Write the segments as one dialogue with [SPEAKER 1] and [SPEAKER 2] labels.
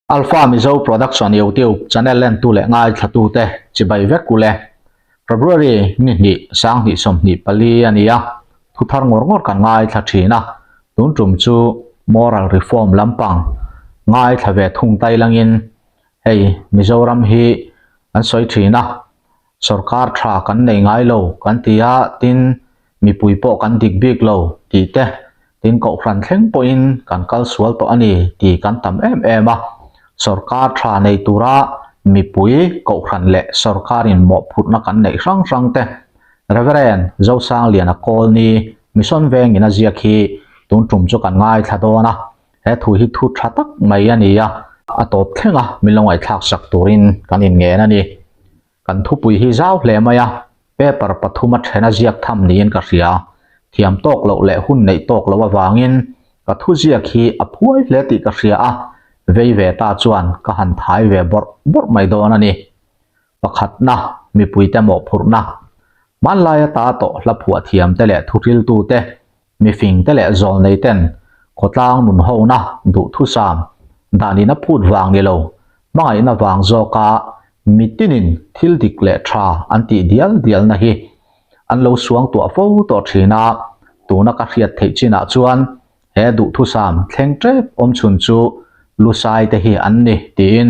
[SPEAKER 1] Alpha Mizo Production YouTube channel lentu leh ngaithlatute chibai vek ule. February ni hnih 20 24 a ni a, thu thar ngawr ngawr kan ngaithla thin a, tun tum chu moral reform lampang ngaithla ve thung tai langin hei Mizoram hi an sawi thin a, Sorkar tha kan nei ngai lo kan ti a, tin, mipui pawh kan dik bik lo tih te, tin kohhran thleng pawhin kan kal sual tawh a ni tih kan tam em em a. Sorkar tha nei tura mipui, kohhran leh sorkarin mawhphurhna kan neih hrang hrang te, Reverend Zosangliana Kawlni Mission vengin a ziak hi tun tum chu kan ngaithla dawn a, he thu hi thu tha tak mai a ni a, a tawp thleng a min lo ngaihthlak sak turin kan inngen a ni. Kan thupui hi zau hle mai a, paper pathum a then a ziak tham niin ka hria. Thiam tawk loh leh hun neih tawk loh avangin ka thu ziak hi a phuai hle tih ka hria a, vei ve ta chuan ka han thai ve bawrh bawrh mai dawn a ni. Pakhatna, mipuite mawhphurhna. Hmanlai ata tawh hla phuah thiamte leh thuhriltute Mifingte leh zawlneiten khawtlang nunhona duhthusam danin a phut vang ni lo, hmangaihna vang zawka mitinin thil dik leh tha an tih dial dialna hi an lo suangtuah fo tawh thin a, tuna ka hriat theih chinah chuan he duhthusam thleng tep awmchhun chu Lusai te hi an ni tiin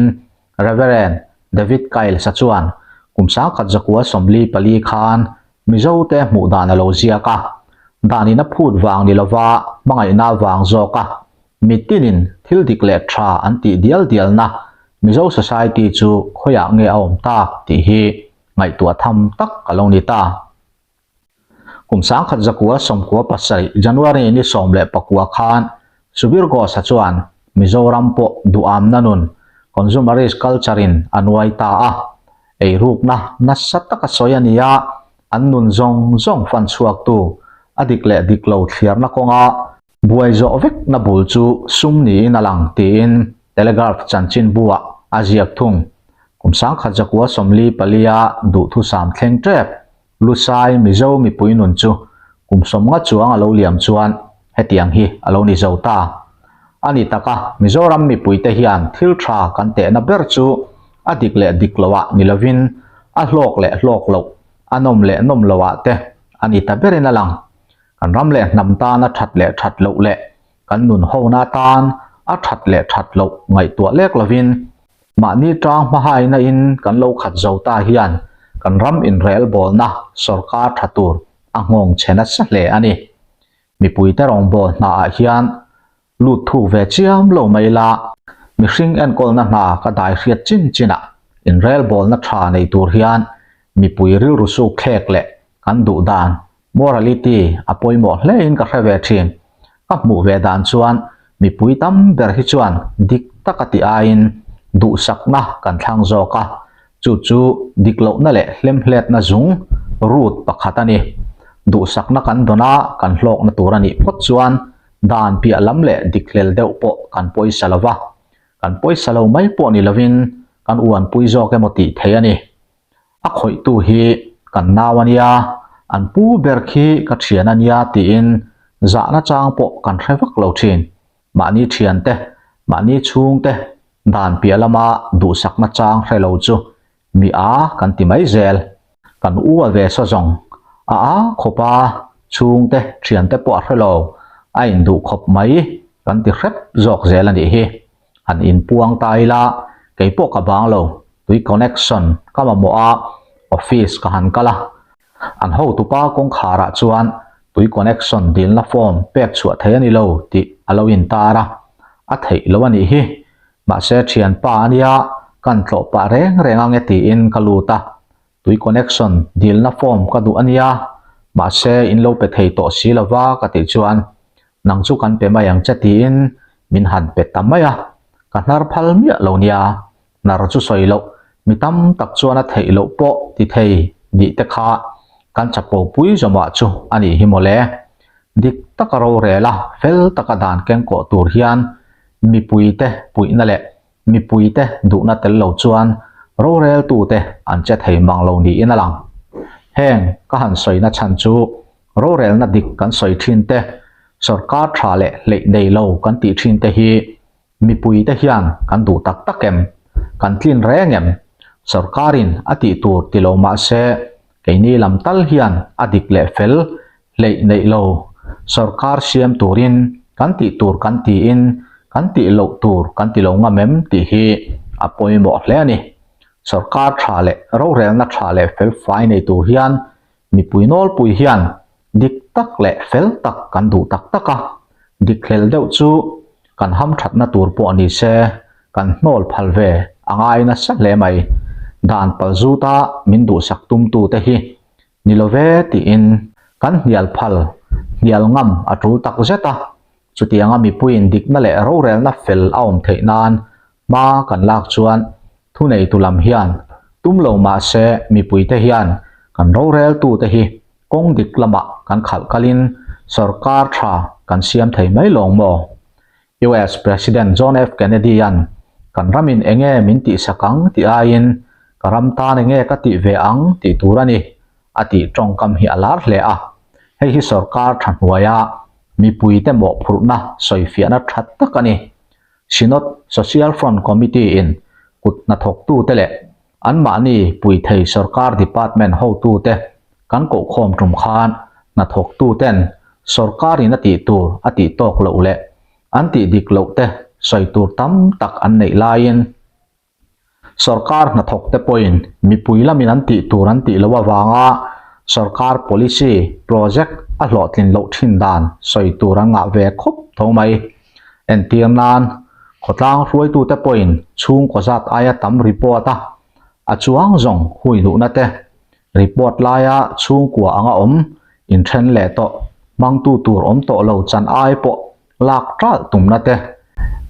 [SPEAKER 1] Rev. David Kyles-a chuan kum 1944 khan Mizote hmuh dan a lo ziak a, danin a phut vang ni lova hmangaihna vang zawka mitinin thil dik leh tha an tih dial dialna Mizo Society chu khawiah nge a awm tak tih hi ngaihtuah tham tak a lo ni ta. Kum 1997 January ni 19 khan Subir Ghosh-a chuan Mizoram pawh duhamna nun, consumerist culture-in a nuai ta a, eirukna nasa taka sawi a ni a, an nun zawng zawng fan chhuaktu, a dik leh dik lo thliarna kawnga buai zawh vekna bul chu sum niin a lang tiin Telegraph chanchinbu-ah a ziak thung. Kum 1944-a duhthusam thleng tep Lusai Mizo mipui nun chu kum 50 chuang a lo liam chuan hetiang hi a lo ni zo ta. A ni taka, Mizoram mipuite hian thil tha kan tehna ber chu a dik leh dik loah ni lovin a hlawk leh hlawk loh, a nawm leh nawm loah te a ni ta berin a lang. Kan ram leh hnam tana that leh that loh leh kan nun hona atan a that leh that loh ngaihtuah lek lovin Mahni tang hmahaina in kan lo khat zo ta hian kan ram inrelbawlna sorkar tha tur a nghawng chhe nasa hle a ni. Mipuite rawngbâwl hnaah hian lut thuk ve chiam lo mai la, mihring enkawlna hna ka dai hriat chin chinah inrelbawlna tha nei tur hian mipui rilru suk thlek leh kan duh dan Morality a pawimawh hlein ka hre ve thin. Ka hmuh ve dan chuan mipui tam ber hi chuan dik taka ti aiin duhsakna kan thlang zawk a, chu chu dik lohna leh hlemhletna zung, root, pakhat a ni. Duhsakna kan dawn a, kan hlawkna tur a nih phawt chuan dan piah lam leh dik hlel deuh pawh kan pawisa lo va, kan pawisa lo mai pawh ni lovin kan uanpui zawk emaw tih theih a ni. A khawihtu hi kan nau a nia, an pu ber khi ka thian a nia tiin zahna chang pawh kan hre vak lo thin. Mahni thiante, mahni chhungte dan piah lama duhsakna chang hre lo chu mi a kan ti mai zel. Kan u a ve saw zawng a a khawp a, chhungte thiante pawh a hre lo, a induh khawp mai kan ti hrep zawk zel a nih hi. Han inpuang ta ila keipawh ka bang lo, tui connection ka mamawh a, office ka han kal a. An hotupa kawngkharah chuan tui connection dilna form pek chhuah thei a ni lo tih a lo intar a, a theih lo a nih hi. Mahse thianpa a nia, kan tlawh pah reng reng ange tiin ka lut a, tui connection dilna form ka duh a nia, mahse in lo pe thei tawh si lova ka tih chuan nang chu kan pe mai ang che tiin min han pe ta mai a, ka hnar phal miah lo nia, hnar chu sawi loh, mi tam tak chuan a theih loh pawh ti thei nih te kha kan chapo pui zawmah chu a nih hi mawle. Dik taka rorel a, fel taka dan kengkawh tur hian mipuite puihna leh Mipuite duhna tel lo chuan roreltute an che thei mang lo niin a lang. Heng ka han sawina chhan chu rorelna dik kan sawi thin te, sorkar tha leh hleih nei lo kan tih thin te hi Mipuite hian kan duh tak tak em? Kan tlin reng em? Sorkarin a tih tur ti lo mah se, keini lam tal hian a dik leh fel hleih neih lo. Sorkar siam turin kan tih tur kan tiin kan tih loh tur kan ti lo ngam em tih hi a pawimawh hle a ni. Sorkar tha leh rorelna tha leh fel fai nei tur hian Mipui nawlpui hian dik tak leh fel tak kan duh tak tak a, dik hlel deuh chu kan hamthatna tur pawh ni se kan hnawl phal ve a ngai nasa hle mai. Dan pal zuta min duhsak tumtute hi ni lo ve tiin kan hnial phal hnial ngam a tul tak zet a, chutianga mipuiin dikna leh rorelna fel a awm theih nan Hma kan lak chuan thuneitu lam hian tum lo mah se mipuite hian kan roreltute hi kawng dik lamah kan khalh kalin sorkar tha kan siam thei mai lawng maw? US President John F. Kennedy-a'n kan ramin enge min tihsak ang tih aiin ka ram tan enge ka tih ve ang tih tur a ni a tih tawngkam hi a lar hle a. Hei hi sorkar tha hnuaia mipuite mawhphurhna sawifiahna tha tak a ni. Synod Social Front Committee in kut hnathawktute leh anmahni puithei sorkar department hotute kan kohkhawm tum khan hnathawktuten sorkarin a tih tur a tih tawk loh leh an tih dik loh te sawi tur tam tak an neih laiin Sorkar hnathawkte pawhin mipui lamin an tih tur an tih loh avanga sorkar policy, project a hlawhtlin loh thin dan sawi tur an ngah ve khawp tho mai. Entir nan, khawtlang hruaitute pawhin chhungkaw zat aia tam report a, a chuang zawng hui duhna te, report laia chhungkua anga awm, inthen leh tawh, hmangtu tur awm tawh lo chan ai pawh lak ṭalh tumna te,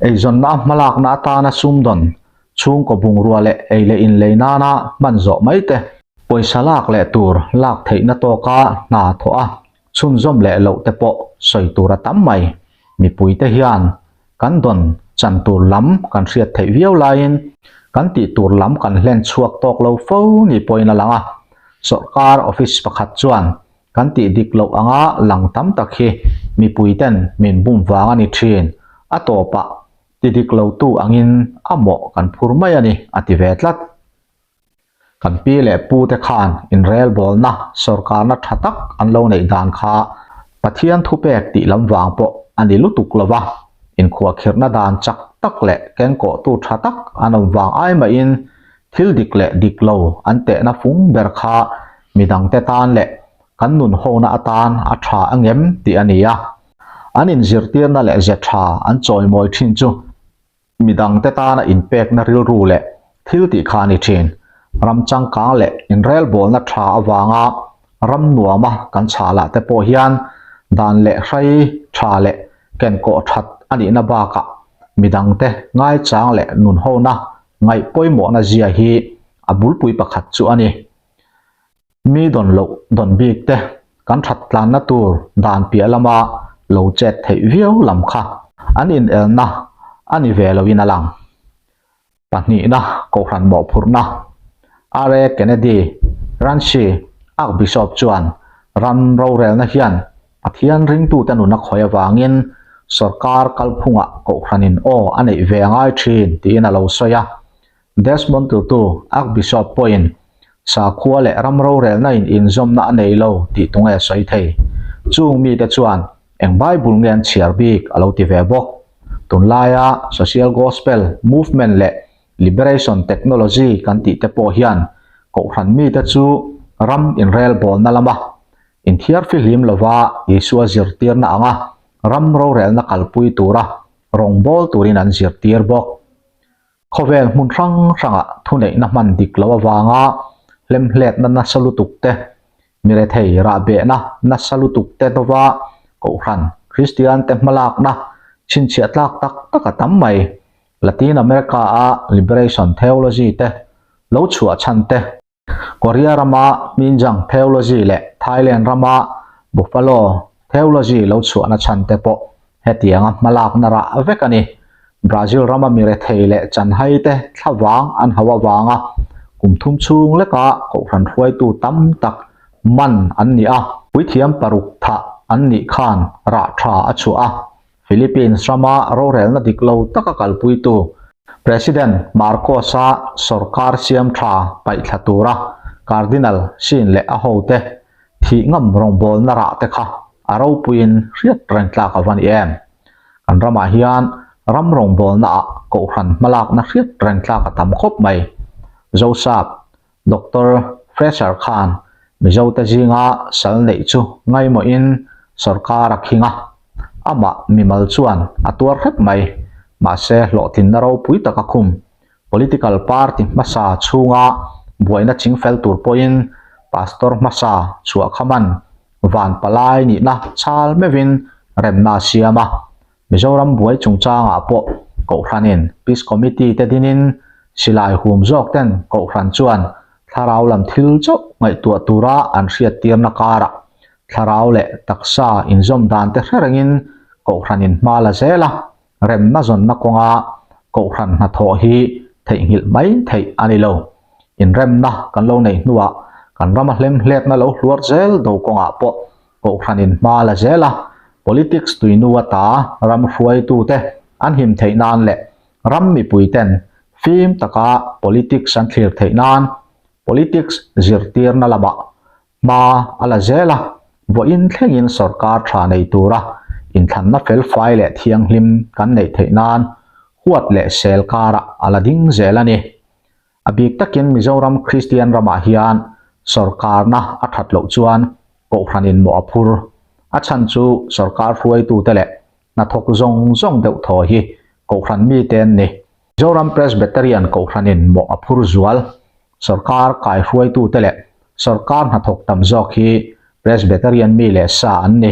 [SPEAKER 1] eizawnna a hmalakna atana sumdawn, chhungkaw bungrua leh ei leh inlei nana hman zawh mai te, pawisa lak leh tur lak theihna tawka hna thawh a chhunzawm leh loh te pawh sawi tur a tam mai. Mipuite hian kan dawn chan tur lam kan hriat theih viau laiin kan tih tur lam kan hlen chhuak tawk lo fo ni pawhin a lang a. Sawrkar office pakhat chuan Kan tih dik loh anga lang tam tak hi mipuiten min bum vang a ni thin. A tawpah ti dik lotu angin a mawh kan phur mai a ni, a ti ve tlat. Kan pi leh pute khan inrelbawlna sawrkarna tha tak an lo neih dan kha Pathian thupek tih lam vang pawh a ni lutuk lo va, inkhuahkhirhna dan chak tak leh kengkawhtu tha tak an awm vang ai mahin Thil dik leh dik lo an tehna fung ber kha midangte tan leh kan nun hona atan a tha a ngem tih a ni a. An inzirtirna leh ze tha an chawimawi thin chu midangte tana inpekna rilru leh thil tih kha a ni thin. Ram changkang leh inrelbawlna tha avanga ram nuama kan chhahlah te pawh hian dan leh hrai tha leh kenkawh that a nihna bakah midangte ngaichang leh nun hona Ngaih pawimawhna zia hi a bulpui pakhat chu a ni. Mi dawn loh dawn bik te kan that tlanna tur dan piah lama lo chet theih viau lam kha an inelna a ni ve loin a lang. Pahnihna Kohhran mawhphurhna R.A. Kennedy Ranchi Archbishop chuan ram rorelna hian Pathian ringtute nun a khawi avangin sorkar kalphungah kohhranin aw a neih ve a ngai thin tiin a lo sawi a. Desmond Tutu, Archbishop pawhin sakhua leh ram rorelna in inzawmna a nei lo tih tunge a sawi thei. Chung mite chuan eng Bible nge an chhiar bik a lo ti ve bawk. Tunlaia Social Gospel Movement leh Liberation Technology kan tih te pawh hian kohhran mite chu ram inrelbawlna lama Inthiar fihlim lova Isua zirtirna anga ram rorelna kalpui tura rawngbâwl turin an zirtir bawk. Khawvel hmun hrang hrangah thuneihna hman dik lo avanga hlemhletna nasa lutuk te, mirethei rahbehna nasa lutuk te dova Kohhran Kristiante hmalakna chhinchhiah tlak tak tak a tam mai. Latin America-a Liberation Theology te lo chhuah chhan te, Korea rama Minjang Theology leh Thailand rama Buffalo Theology lo chhuahna chhan te pawh hetianga hmalakna rah vek a ni. Brazil rama mirethei leh chanhai te thlavang an hauh avanga kum thum chhung leka kohhran hruaitu tam tak man an ni a. Puithiam paruk thah an nih khan rah tha a chhuah a. Philippines rama rorelna dik lo taka kalpuitu President Marcos-a sorkar siam tha paihthla tura Cardinal Sin leh a hote thih ngam rawngbawlna rah te kha a ropuiin hriat reng tlak a va ni em? Kan ramah hian ram rawngbawlna ah kohhran hmalakna hriat reng tlak a tam khawp mai. Zosap, Doctor Fresher khan Mizote zinga sal neih chu ngaimawhin sorkar a khing a, amah mimal chuan a tuar hrep mai. Mahse hlawhtlinna ropui tak a khum. Political party hmasa chhunga buaina chingfel tur pawhin Pastor hmasa chhuahkhaman van palai nihna chal meuhin remna a siam a. Mizoram buai chungchangah pawh Kohhranin Peace Committee te dinin silai hum zawk ten Kohhran chuan thlarau lam thil chauh ngaihtuah tura an hriattirna karah thlarau leh taksa inzawm dan te hre rengin Kohhranin hma la zel a, remna zawnna kawnga Kohhran hnathawh hi theihnghilh mai theih a ni lo. Inremna kan lo neih hnuah kan rama hlemhletna lo hluar zel do kawngah pawh Kohhranin hma la zel a, politics tuinu ata ram hruaitute an him theih nan leh ram mipuiten fim taka politics an thlir theih nan politics zirtirna lamah hma a la zel a, vawiin thlengin sorkar tha nei tura inthlanna felfai leh thianghlim kan neih theih nan huat leh sel karah a la ding zel a ni. A bik takin Mizoram Kristian ramah hian sorkarna a that loh chuan Kohhranin mawh a phur. A chhan chu sorkar hruaitute leh hnathawk zawng zawng deuh thaw hi Kohhran mite an ni. Mizoram Presbyterian Kohhranin mawh a phur zual. Sorkar kaihruaitute leh sorkar hnathawk tam zawk hi Presbyterian mi leh sa an ni.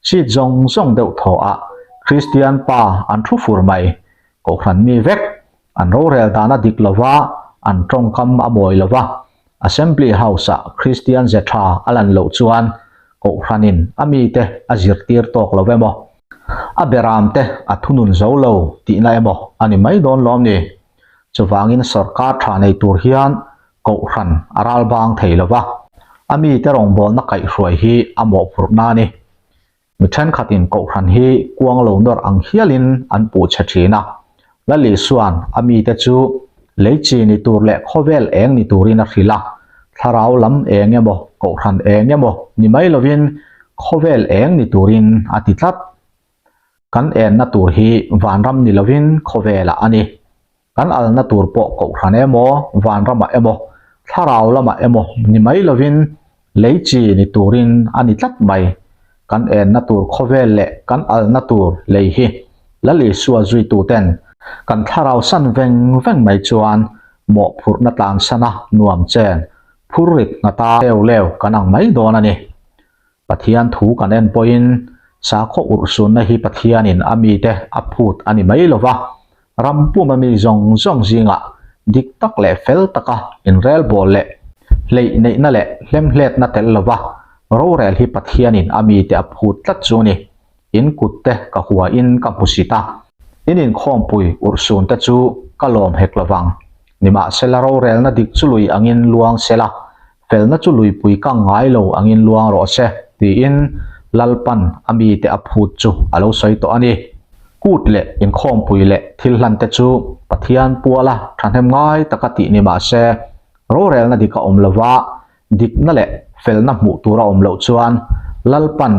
[SPEAKER 1] Seat zawng zawng deuh thaw ah Kristian pa an thu fur mai. Kohhran mi vek an rorel dan a dik lo va, an tawngkam a mawi lo va. Assembly House ah Kristian ze tha a lan loh chuan Kohhranin a mite a zirtir tawk lo emaw, a beram te a thunun zo lo tihna emaw a ni mai dawn lawm ni? Chuvangin sorkar tha nei tur hian Kohhran a ral bang thei lo va, a mite rawngbawlna kaihhruai hi a mawhphurhna a ni. Mi thenkhatin Kohhran hi kuang lo nawr ang hialin an puh chhe thin a. Lal Isua'n a mite chu lei chi ni tur leh khawvel eng ni turin a hrilh a, thlarau lam eng emaw, Kohhran eng emaw ni mai lovin khawvel eng ni turin a ti tlat. Kan enna tur hi vanram ni lovin khawvelah a ni. Kan alna tur pawh kohhran emaw, vanramah emaw, thlarau lamah emaw ni mai lovin lei chi ni turin a ni tlat mai. Kan enna tur khawvel leh kan alna tur lei hi Lal Isua zuituten kan thlarau san veng veng mai chuan mawhphurhna tlansana nuam chen phurrit nghata leu leu kan ang mai dawn a ni. Pathian thu kan en pawhin sakhaw urhsunna hi Pathianin a mite a phut a ni mai lova, ram puma mi zawng zawng zingah dik tak leh fel taka inrelbawl leh hleih neihna leh hlemhletna tel lova rorel hi Pathianin a mite a phut tlat chu ni. In kutte ka huain ka hmusit a, in inkhawmpui urhsunte chu ka lawm hek lovang. Nimahsela rorelna dik chu lui angin luang sela, felna chu luipui kang ngai lo angin luang rawh se, tiin Lalpan a mite a phut chu a lo sawi tawh a ni. Kut leh inkhawmpui leh thil hlante chu Pathian puala thahnem ngai taka tih ni mah se, rorelna dik a awm lova, dikna leh felna hmuh tur a awm loh chuan Lalpan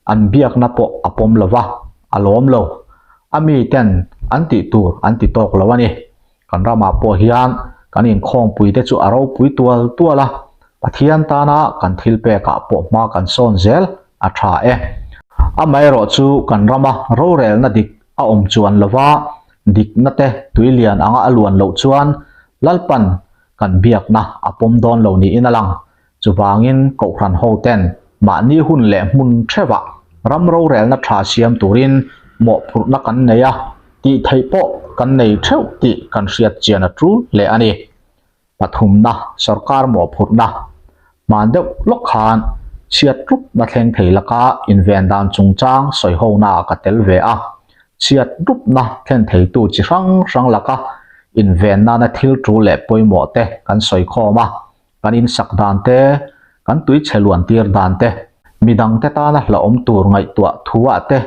[SPEAKER 1] An biakna pawh a pawm lo va, a lawm lo. A miten an tih tur an ti tawk lo a ni. Kan ramah pawh hian kan inkhawmpui te chu a ropui tual tual a, Pathian tana kan thil pekah pawh hma kan sawn zel a tha e. Amaherawh chu kan rama rorelna dik a awm chuan lo va, dikna te tuilian anga a luan loh chuan Lalpan kan biakna a pawm dawn lo niin a lang. Chuvangin Kohhran hoten mahni hun leh hmun theuhah ram rorelna tha siam turin mawhphurhna kan nei a, tih theih pawh kan nei theuh tih kan hriat chian a tul hle a ni. Pathumna, Sorkar mawhphurhna hman deuh lawk khan chhiat rupna thleng thei laka inven dan chungchang sawihonaah ka tel ve a, chhiat rupna thlen theitu chi hrang hrang laka inven nana thil tul leh pawimawh te kan sawikhawm a. Kan insak dan te, kan tuichhe luan tir dan te, midangte tana hlauhawm tur ngaihtuah thuah te,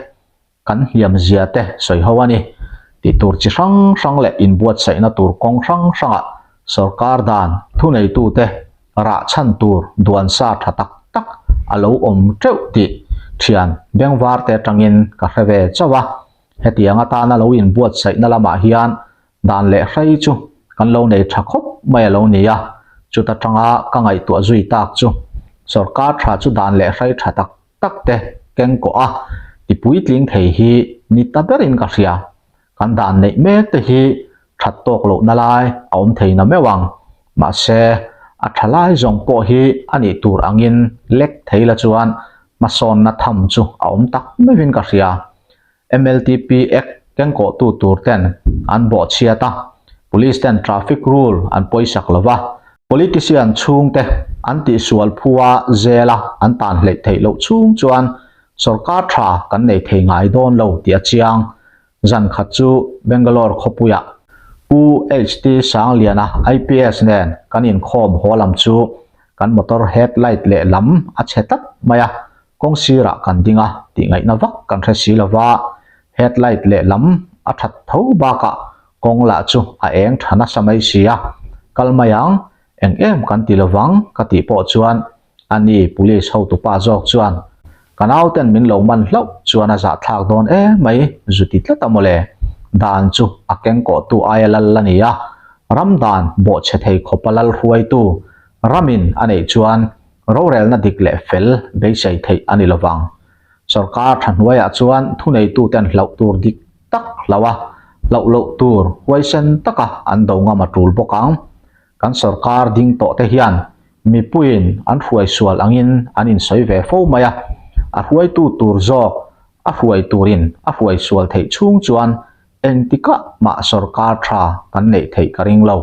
[SPEAKER 1] Kan hliam zia te sawi ho a ni. Tih tur chi hrang hrang leh inbuatsaihna tur kawng hrang hrangah sorkar dan thuneitute rah chhan tur duan sa tha tak tak a lo awm teuh tih thian bengvar te atangin ka hre ve chauh a. Hetiang atana lo inbuatsaihna lamah hian dan leh hrei chu kan lo nei tha khawp mai a lo ni a, chuta tanga ka ngaihtuah zui tak chu sorkar tha chu dan leh hrei tha tak tak te keng kawh a ti puitling thei hi ni ta berin ka hria. Kan dan neih mek te hi that tawk lohna lai a awm thei na meuh ang. Mahse, a tha lai zawng pawh hi a nih tur angin lek thei la chuan hmasawnna tham chu a awm tak meuhin ka hria. MLTP Act kengkawhtu tur ten an bawhchhiat a, Police ten traffic rule an pawisak lo va, Politician chhungte an tihsual phua zela an tan hleih theih loh chhung chuan sorkar tha kan nei thei ngai dawn lo tih a chiang. Zan khat chu Bangalore khawpuiah Pu HT Sangliana IPS nen kan inkhawm haw lam chu kan motor head light lehlam a chhe tlat mai a, Kawng sirah kan ding a tih ngaihna vak kan hre si lova, headlight lehlam a that tho bakah kawng lah chu a eng tha nasa mai si a, kal mai ang, eng em kan ti lovang ka tih pawh chuan ani police hotupa zawk chuan ka nauten min lo man hlauh chuan a zahthlak dawn em mai zu ti tlat a mawle, dan chu a kengkawhtu aia lal a ni a, ram dan bawhchhe thei khawpa lal hruaitu ramin a neih chuan Rorelna dik leh fel beisei theih a ni lovang. Sorkar tha hnuaiah chuan thuneituten hlauh tur dik tak hlauh a, hlauh loh tur huaisen taka an do ngam a tul bawk ang. Kan sorkar ding tawh te hian mipuiin an hruai sual angin an insawi ve fo mai a, a hruaitu tur zawk a hruai turin a hruai sual theih chhung chuan engtikah mah sorkar tha kan neih theih ka ring lo.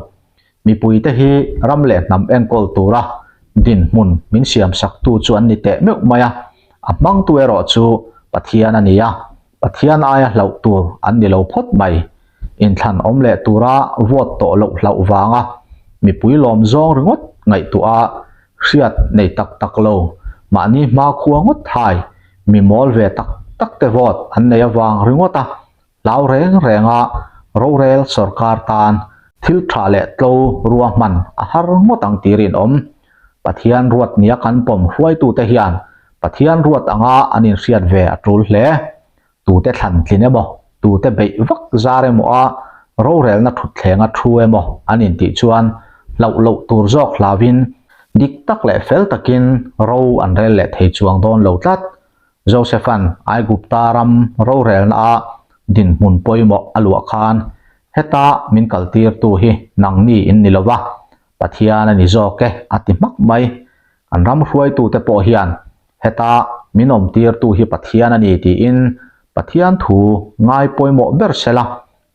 [SPEAKER 1] Mipuite hi ram leh hnam enkawl tura dinhmun min siamsaktu chu an ni teh meuh mai a, a hmangtu erawh chu Pathian a ni a, Pathian aia hlauh tur an ni lo phawt mai. Inthlan awm leh tura vote tawh loh hlauh vanga mipui lawm zawng ringawt ngaihtuah a hriat nei tak tak lo, mahni hmakhua ngawt thai mi mawl ve tak tak te vote an nei avang ringawt a Hlau reng renga rorel sorkar tan thil tha leh tlo ruahman a har ngawt ang tih rinawm. Pathian ruat nia kan pawm hruaitute hian Pathian ruat anga an inhriat ve a tul hle. Tute thlan tlin emaw, tute beih vak zar emaw a rorelna thutthleng a thu emaw an intih chuan hlauh loh tur zawk hlauin dik tak leh fel takin ro an rel leh thei chuang dawn lo tlat. Josepha'n Aigupta ram rorelnaah dinhmun pawimawh a luah khan, Heta min kaltirtu hi nangni in ni lo va, Pathian a ni zawk e, a ti hmak mai. Kan ram hruaitute pawh hian, Heta min awmtirtu hi Pathian a ni tiin Pathian thu ngai pawimawh ber sela,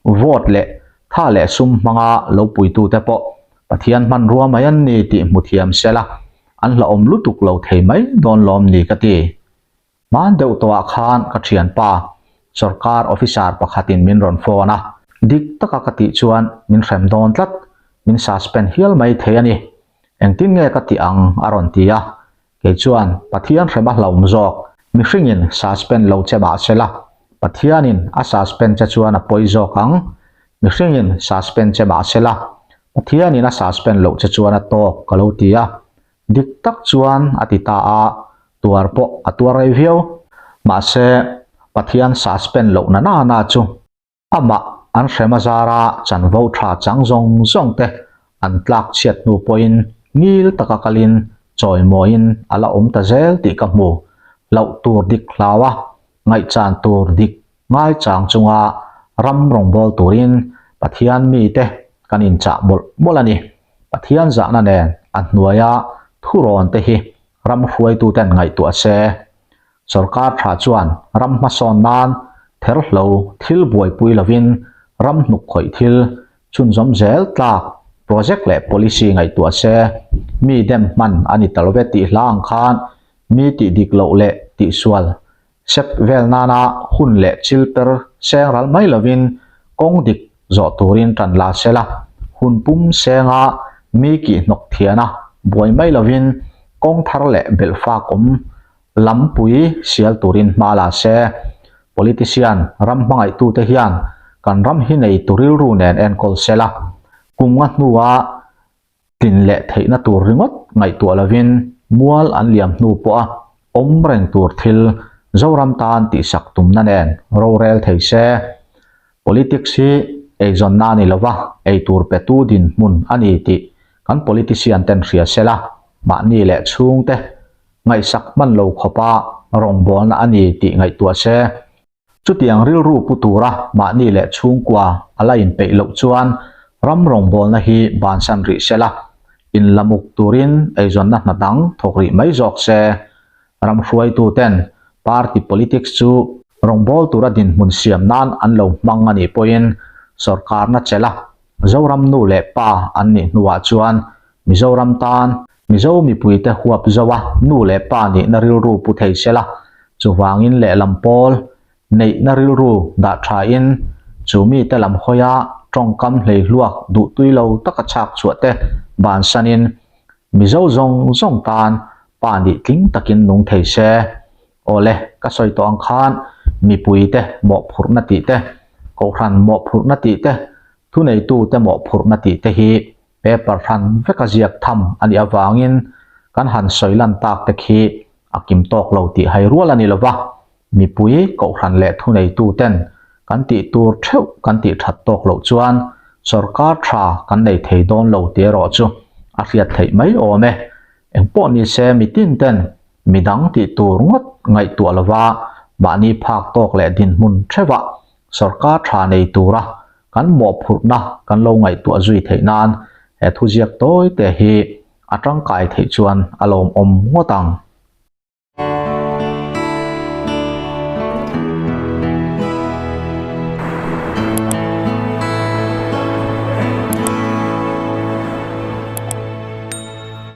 [SPEAKER 1] vote leh tha leh sum hmanga lo puitute pawh Pathian hmanrua mai an ni tih hmu thiam sela, an hlauhawm lutuk lo thei mai dawn lawm ni ka ti. Hman deuh tawhah khan ka thianpa sorkar officer pakhatin min rawn phone a, dik taka ka tih chuan min hrem dawn tlat, min suspend hial mai thei a ni. Engtin nge ka tih ang a rawn ti a, Kei chuan Pathian hrem a hlauhawm zawk, mihringin suspend lo che mah se la, Pathianin a suspend che chuan a pawi zawk ang, mihringin suspend che mah se la, Pathianin a suspend loh che chuan a tawk ka lo ti a, dik tak chuan a ti ta a, tuar pawh a tuar rei viau. Mahse, Pathian suspend loh na na na chu Amah an hrem a zara chanvo tha chang zawng zawng te an tlak chhiat hnu pawhin ngil taka kalin chawimawiin a la awm ta zel tih ka hmu. Hlauh tur dik hlau a, ngaihchan tur dik ngaichang chunga ram rawngbâwl turin Pathian mite kan inchah mawlh mawlh a ni. Pathian zahna nen a hnuaia thurawn te hi ram hruaituten ngaihtuah se. Sorkar tha chuan ram hmasawn nan therhlo thil buaipui lovin ram hnuk khawih thil chhunzawm zel tlak project leh policy ngaihtuah se, mi dem hman a ni ta love tih hla ang khan mi tih dik loh leh tihsual sep vel nana hun leh chil per seng ral mai lovin kawng dik zawh turin tan la se la, hun pum senga mi kih hnawk thiana buai mai lovin kawng thar leh belhfak awm Lampui sial turin hma la se. Politician, ram hmangaihtute hian kan ram hi neitu rilru nen enkawl sela, kum nga hnua tlin leh theihna tur ringawt ngaihtuah lovin mual an liam hnu pawha awm reng tur thil Zoram tan tihsak tumna nen rorel thei se. Politics hi eizawnna a ni lova, eitur petu dinhmun a ni tih kan politician ten hria sela, mahni leh chhungte ngaihsak hman lo khawpa rawngbawlna a ni tih ngaihtuah se. Chutiang rilru pu tura mahni leh chhungkua a la inpeih loh chuan ram rawngbawlna hi bansan rih sela, inlamuk turin eizawnna hna dang thawk rih mai zawk se. Ram hruaituten party politics chu rawngbâwl tura dinhmun siam nan an lo hmang a nih pawhin sorkarna chelha Zoram nu leh pa an nih hnuah chuan Mizoram tan Mizo mipuite huap zoa nu leh pa nihna rilru pu thei sela, chuvangin lehlam pawl neihna rilru dah thain chu mite lam hawia tawngkam hleihluak duhtui lo taka chhak chhuah te bansanin Mizo zawng zawng tan pa nih tling takin nung thei se. Awle, ka sawi tawh ang khan mipuite mawhphurhna tih te, kohhran mawhphurhna tih te, thuneitute mawhphurhna tih te hi paper hran veka ziak tham a nih avangin kan han sawi lan tak te khi a kim tawk lo tih hai rual a ni lova, mipui kohhran leh thuneituten kan tih tur theuh kan tih that tawk loh chuan sorkar tha kan nei thei dawn lo tih erawh chu a hriat theih mai awm e. Engpawh ni se mitin ten midang tih tur ngawt ngaihtuah lova mahni phak tawk leh dinhmun theuhah sorkar tha nei tura kan mawhphurhna kan lo ngaihtuah zui theih nan he thuziak tawi te hi a tangkai theih chuan a lawmawm ngawt ang.